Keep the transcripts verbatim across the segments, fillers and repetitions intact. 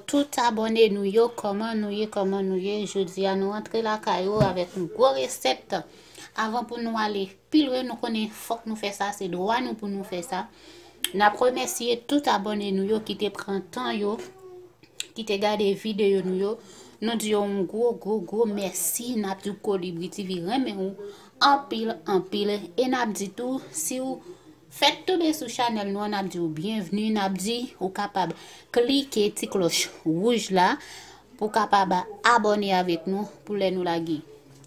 Tout abòne nou yo, kòman nou ye, kòman nou ye? Jodi a nou rantre lakay ou avèk yon gwo resèt. Avan pou nou ale pi lwen, nou konnen fòk nou fè sa, se dwa nou pou nou fè sa. N ap remèsye tout abòne nou yo ki te pran tan yo, ki te gade videyo nou yo. Nou di yo yon gwo, gwo, gwo mèsi. N ap di Kolibri T V renmen ou anpil, anpil. E n ap di tou, si w fèk tonbe sou chanèl nou an, n ap di w byenvni. N ap di ou kapab klike ti klòch wouj la pou w kapab abòne avèk nou pou lè nou lage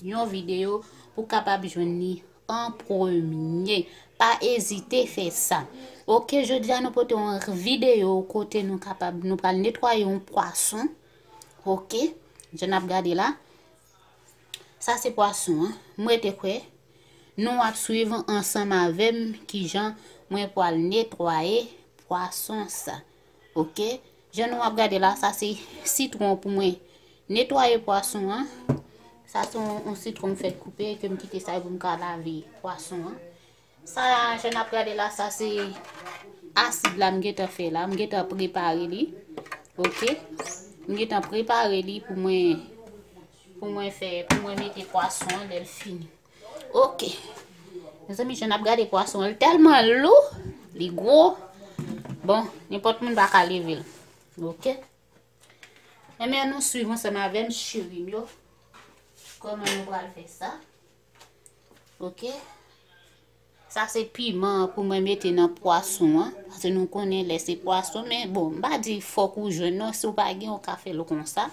yon videyo, pou w kapab jwenn li an premye. Pa ezite fè sa. Oke, jodi a nou pote yon videyo kote nou kapab, nou pral netwaye yon pwason. Oke, jan n ap gade la. Sa se pwason an. M rete kwè nou ap swiv ansanm avè m kijan mwen pral netwaye pwason sa. Oke? Jan nou ap gade la, sa se sitwon pou mwen netwaye pwason an. Sa se yon, yon sitwon m fèk koupe, ke m kite sa pou m ka lave pwason an. Sa, jan n ap gade la, sa se asid la m gentan fè la. M gentan prepare li. Oke? M gentan prepare li pou mwen, pou mwen fè, pou mwen mete pwason an lè l fini. Oke. Mezanmi, jan n ap gade pwason an, li tèlman lou, li gwo. Bon, nenpòt moun pa ka leve l. Oke? Enben, nou swiv ansanm avè m, cheri m yo. Kòman nou pral fè sa? Oke. Sa se piman pou mwen mete nan pwason an. Paske nou konnen lè se pwason, men bon, m pa di fòk ou jwenn non, si w pa gen, ou ka fè l konsa.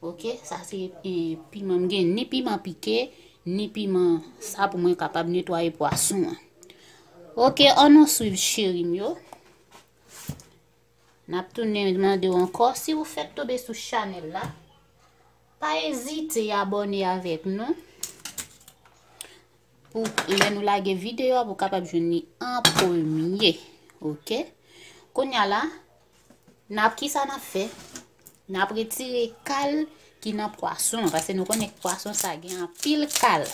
Oke, sa se, eh, piman. M gen ni piman pike, ni piman sa pou mwen kapab netwaye pwason an. Oke, ann nou swiv cheri m yo. N ap tounen mande w ankò, si w fèk tonbe sou chanèl la, pa ezite abòne avèk nou pou lè nou lage videyo a, pou w kapab jwenn li an premye. Oke? Kounye a la, n ap, kisa n ap fè? N ap retire kal ki nan pwason an, paske nou konnen pwason sa gen anpil kal.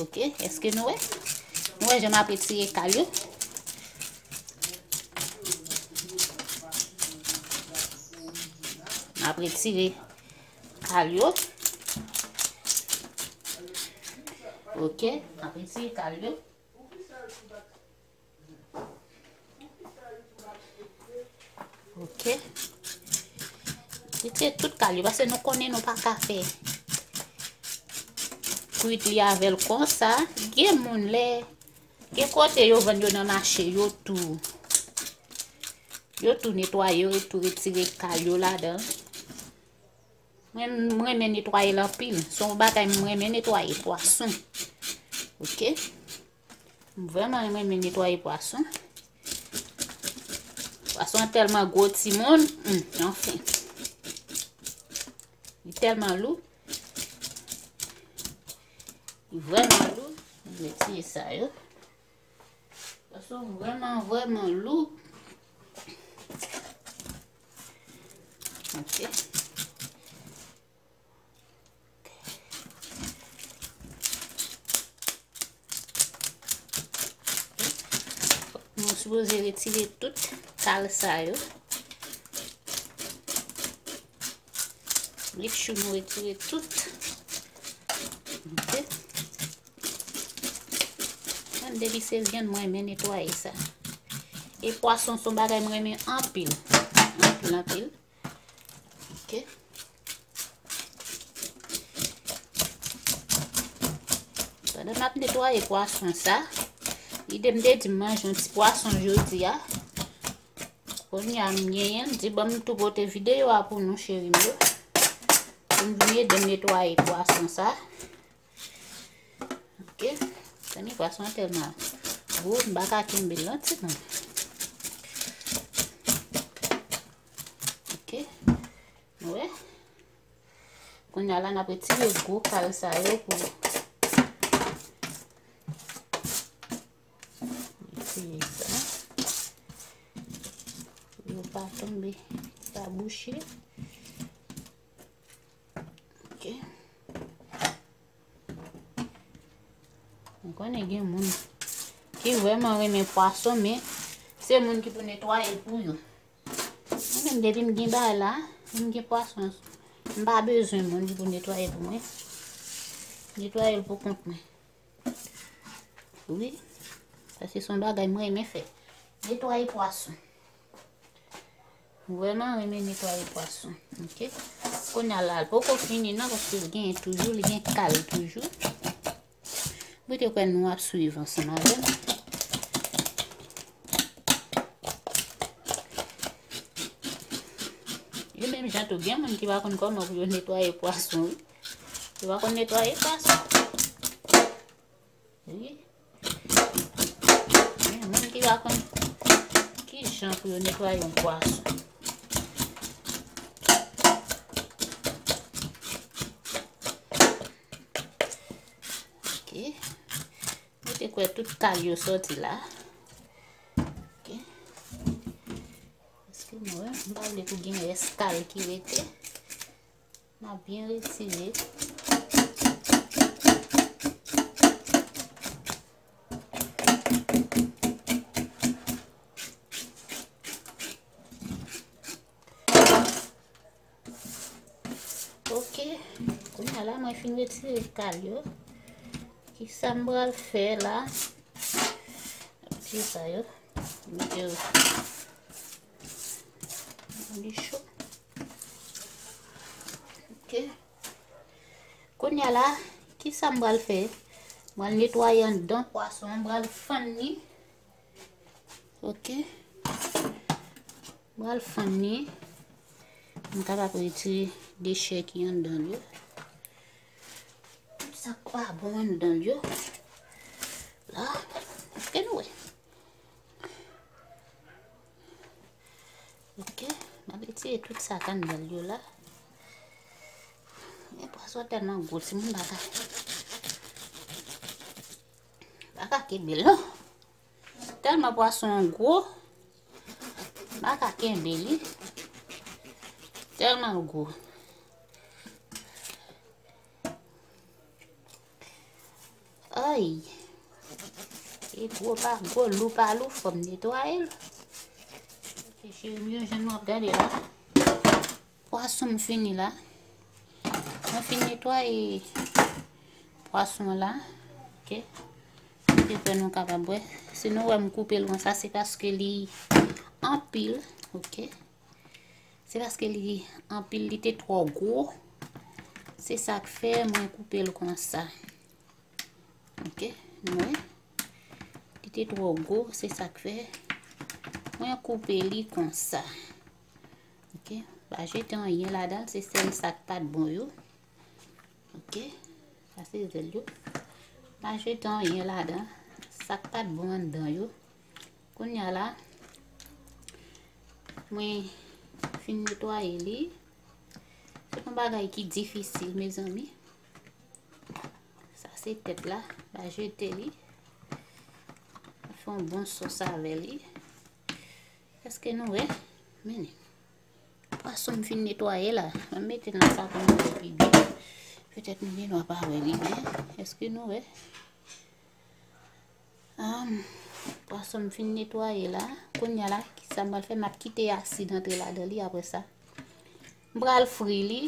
Oke, èske nou wè? Nou wè jan m ap retire kal yo? M ap retire kal yo. Oke, m ap retire kal yo. Oke. Retire tout kal yo, paske nou konnen nou pa ka fè kwit li avè l konsa. Gen moun lè, gen kote yo vann yo nan mache, yo tou, yo tou netwaye, yo tou retire kal yo ladan. Mwen, m renmen netwaye l anpil. Se yon bagay m renmen netwaye, pwason. Oke? M vrèman renmen netwaye pwason. Pwason an tèlman gwo, timoun. Hmm, anfen. Li tèlman lou. Li vrèman lou. M retire sa yo. Pwason vrèman, vrèman lou. Oke. Nou sipoze retire tout kal sa yo. Make sure nou retire tout. Oke. Mwen, depi se vyann, mwen renmen netwaye sa. E pwason se yon bagay mwen renmen anpil. Anpil, anpil. Oke. Pandan m ap netwaye pwason sa, lide m te di m manje yon ti pwason jodi a. Kounye a m genyen l, di ban m tou pote videyo a pou nou, cheri m yo. Pou n vin ede m netwaye pwason sa. Oke. Tande pwason an tèlman gwo, m pa ka kenbe l non, timoun. Oke. Nou wè? Kounye a la, n ap retire gwo kal sa yo pou retire sa. Pou yo pa tonbe, pa bouche. Oke. Mwen konnen gen moun ki vrèman renmen pwason, men se moun ki pou netwaye l pou yo. Mwen Depi m gen bagay la, m gen pwason, m pa bezwen moun pou netwaye pou mwen. Netwaye l pou kont mwen. Wi. Paske se yon bagay mwen renmen fè. Netwaye pwason. Mwen vrèman renmen netwaye pwason. Ok. Kounye a la, l poko fini non, paske l gen toujou, li gen kal toujou. Mwen te kwè nou ap swiv ansanm avè m. Yo menm jan tou, gen moun ki pa konn kòman pou yo netwaye pwason, wi. Yo pa konn netwaye pwason. Wi. Gen moun ki pa konn ki jan pou yo netwaye yon pwason. Ok. Mwen te kwè tout kal yo sòti la. Ok. Paske mwen wè, m pa vle pou gen rès kal ki rete. M ap byen retire. Ok. Kounye a la, mwen fin retire kal yo. Kisa m pral fè la? Ti sa yo. Mete yo nan li cho. Ok. Kounye a la, kisa m pral fè? M pral netwaye anndan pwason an, m pral fann li. Ok. M pral fann li. M kapab retire dechè ki anndan l yo. Tout sa k pa bon anndan l yo. La, èske nou wè? Ok, m ap retire tout sa k anndan l yo la. Men pwason tèlman gwo, timoun pa ka, pa ka kenbe l non. Tèlman pwason an gwo, m pa ka kenbe li. Tèlman gwo. Ay. E gwo pa gwo, lou pa lou, fò m netwaye l. Ok, cheri m yo, jan nou ap gade la. Pwason m fini la. Mwen fin netwaye pwason la. Ok. Pou ke nou kapab wè. Si nou wè m koupe l konsa, se paske li anpil. Ok. Se paske li anpil, li te twò gwo. Se sa k fè mwen koupe l konsa. Ok, nou wè. Li te twò gwo, se sa k fè mwen koupe li konsa. Ok, pa jete anyen ladan l, se sèl sa k pa t bon yo. Ok, sa se zèl yo. Pa jete anyen ladan, sa k pa t bon anndan yo. Kounye a la, mwen fin netwaye li. Se yon bagay ki difisil, mezanmi. Sa se tèt la, pa jete li. Fè yon bon sòs avè li. Èske nou wè? Men, pwason m fin netwaye la, m mete nan sa pou nou wè pi byen. Petèt nou gen dwa pa wè li byen. Èske nou wè? Am, pwason m fin netwaye la. Kounye a la, kisa m pral fè? M ap kite asid antre ladan li apre sa. M pral fri li.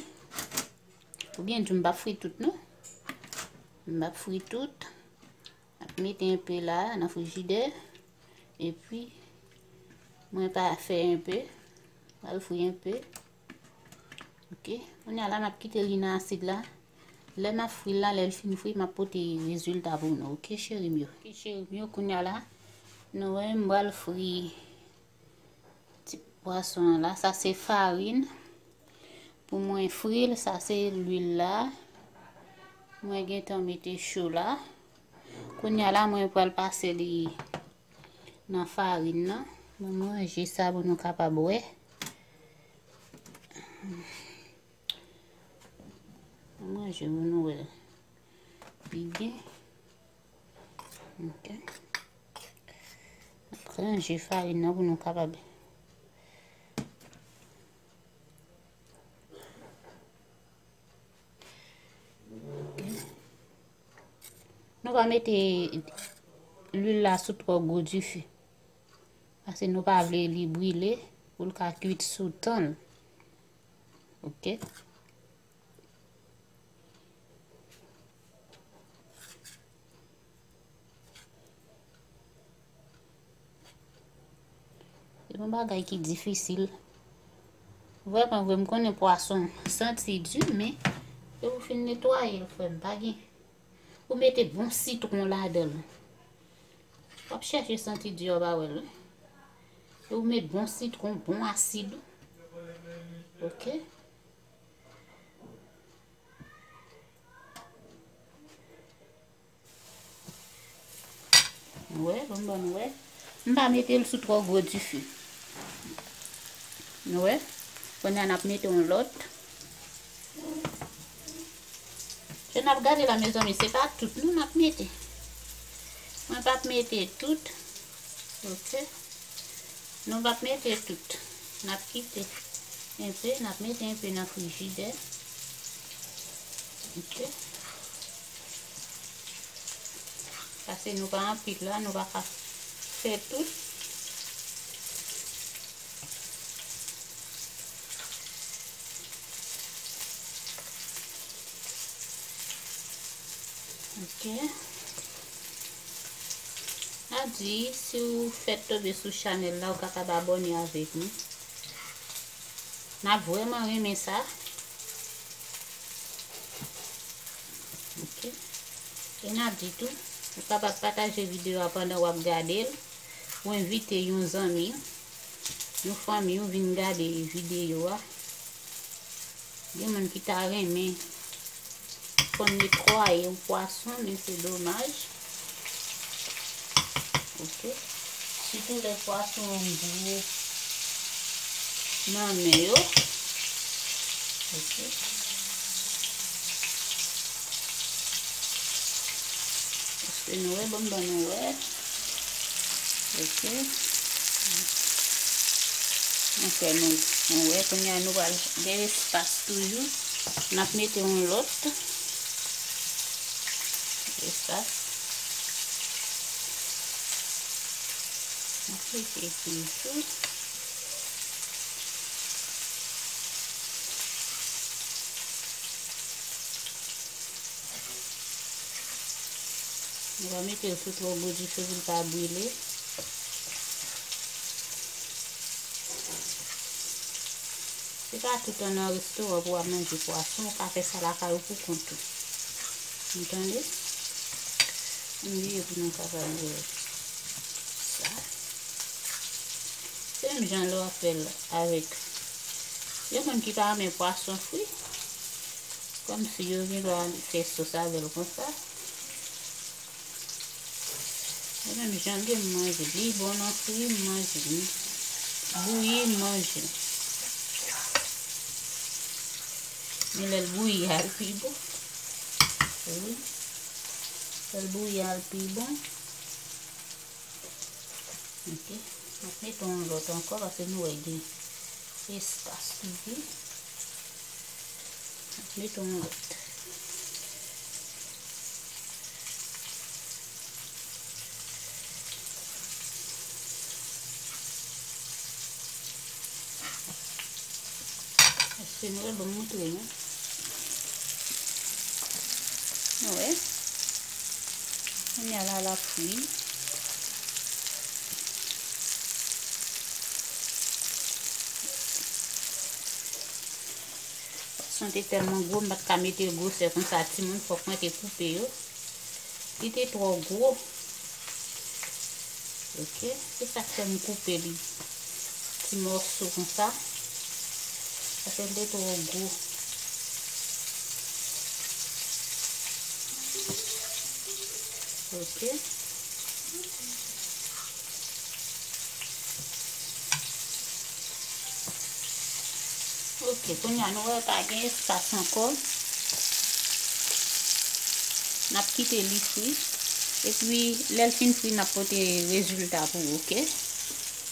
Oubyen di m p ap fri tout, non. M p ap fri tout. M ap mete enpe la, nan frijidè. Epi, mwen pa fè enpe. M pral fri enpe. Ok. Kounye a la, m ap kite li nan asid la. Lè m ap fri l la, lè l fin fri, m ap pote rezilta pou nou. Ok, cheri m yo. Ok, cheri m yo, kounye a la, nou wè, m pral fri ti pwason an la. Sa se farin. Pou mwen fri l, sa se lwil la. Mwen gentan mete cho la. Kounye a la, mwen pral pase li nan farin nan. Mwen manje sa pou nou kapab wè. Mwen manje pou nou wè pi byen. Ok. Ranje farin nan pou nou kapab. Nou pa mete lwil la sou twò gwo dife. Paske nou pa vle li brile. pou l ka kwit sou tan l. Ok. Se yon bagay ki difisil. Vrèman vre, m konnen pwason santi di, men lè ou fin netwaye l, frè m, pa gen. Ou mete bon sitwon ladan l. W ap chèche santi di, w pa wè l. E ou met bon sitwon, bon asid. Ok. Nou wè, bon, bon, nou wè. M pa mete l sou twò gwo dife. Nou wè? Kounye a n ap mete yon lòt. Jan n ap gade la, mezanmi, se pa tout non n ap mete. Mwen p ap mete tout. Ok. Nou p ap mete tout. N ap kite enpe, n ap mete enpe nan frijidè. Ok. Paske nou pa anpil la, nou pa ka fè tout. Ok. N ap di, si w fèk tonbe sou chanèl la, ou kapab abòne avèk nou. N ap vrèman renmen sa. Ok. E n ap di tou, ou kapab pataje videyo a pandan w ap gade l, pou envite yon zanmi w, yon fanmi w vin gade videyo a. Gen moun ki ta renmen konn netwaye yon pwason, men se domaj. Ok. Sitou lè pwason an gwo nan men yo. Ok. Èske nou wè? Ban m ban nou wè. Ok. Anfè nou, nou wè, kounye a nou pral gen espas toujou. N ap mete yon lòt espas. N ap mete toujou. Nou pa mete l sou twò gwo dife pou l pa brile. Se pa tout an nan restoran pou w ap manje pwason, ou ka fè sa lakay ou pou kont ou. Ou tande? Ann veye pou nou kapab wè sa. Se menm jan lè w ap fè l avèk. Gen moun ki pa renmen pwason fri. Kòmsi yo gen dwa fè sòs avè l konsa. Mwen menm jan de m manje. Li bon nan fri, m manje. Li bouyi, m manje. Men lè l bouyi a l pi bon. Wi. Lè l bouyi a l pi bon. Ok. M ap mete yon lòt ankò paske nou wè gen espas toujou. M ap mete yon lòt. Èske nou wè? Ban m montre nou. Nou wè? Kounye a la, l ap fri. Pwason te tèlman gwo, m pa t ka mete l gwosè konsa, timoun, fòk mwen te koupe yo. Li te twò gwo. Ok, se sa k fè m koupe li ti mòso konsa. Paske l te twò gwo. Ok. Ok, kounye a nou wè pa gen espas ankò. N ap kite li fri. Epi, lè l fin fri, n ap pote rezilta pou ou, ok?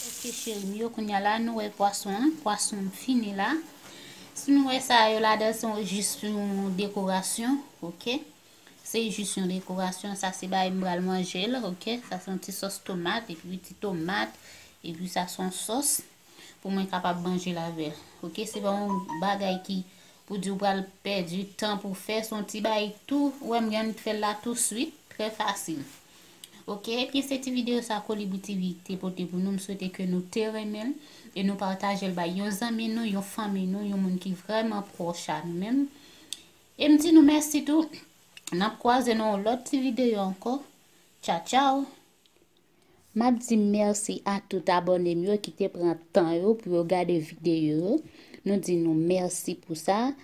Ok, cheri m yo, kounye a la, nou wè pwason an. Pwason m fini la. Si nou wè sa yo ladan, se jis yon dekorasyon, ok? Se jis yon dekorasyon, sa se bagay m pral manje l, ok? Sa se yon ti sòs tomat, epi ti tomat, epi sa se yon sòs. pou mwen kapab manje l avè l. Oke, se pa yon bagay ki pou di w pral pèdi tan pou fè, se yon ti bagay tou, ou wè m gen anvi fè l la tou swit, trè fasil. Oke, ebyen se ti videyo sa Kolibri T V te pote pou nou. M swete ke nou te renmen l e nou pataje l bay yon zanmi nou, yon fanmi nou, yon moun ki vrèman pwòch a nou menm. E m di nou mèsi tou. N ap kwaze nan yon lòt ti videyo ankò. Tchaw, tchaw. M ap di mèsi a tout abòne m yo ki te pran tan yo pou yo gade videyo yo. Nou di nou mèsi pou sa.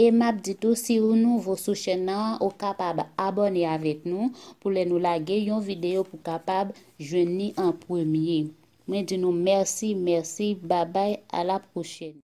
E m ap di tou, si ou nouvo sou chèn nan, ou kapab abòne avèk nou pou lè nou lage yon videyo pou kapab jwenn li an premye. Mwen di nou mèsi, mèsi, babay, a la pwochèn.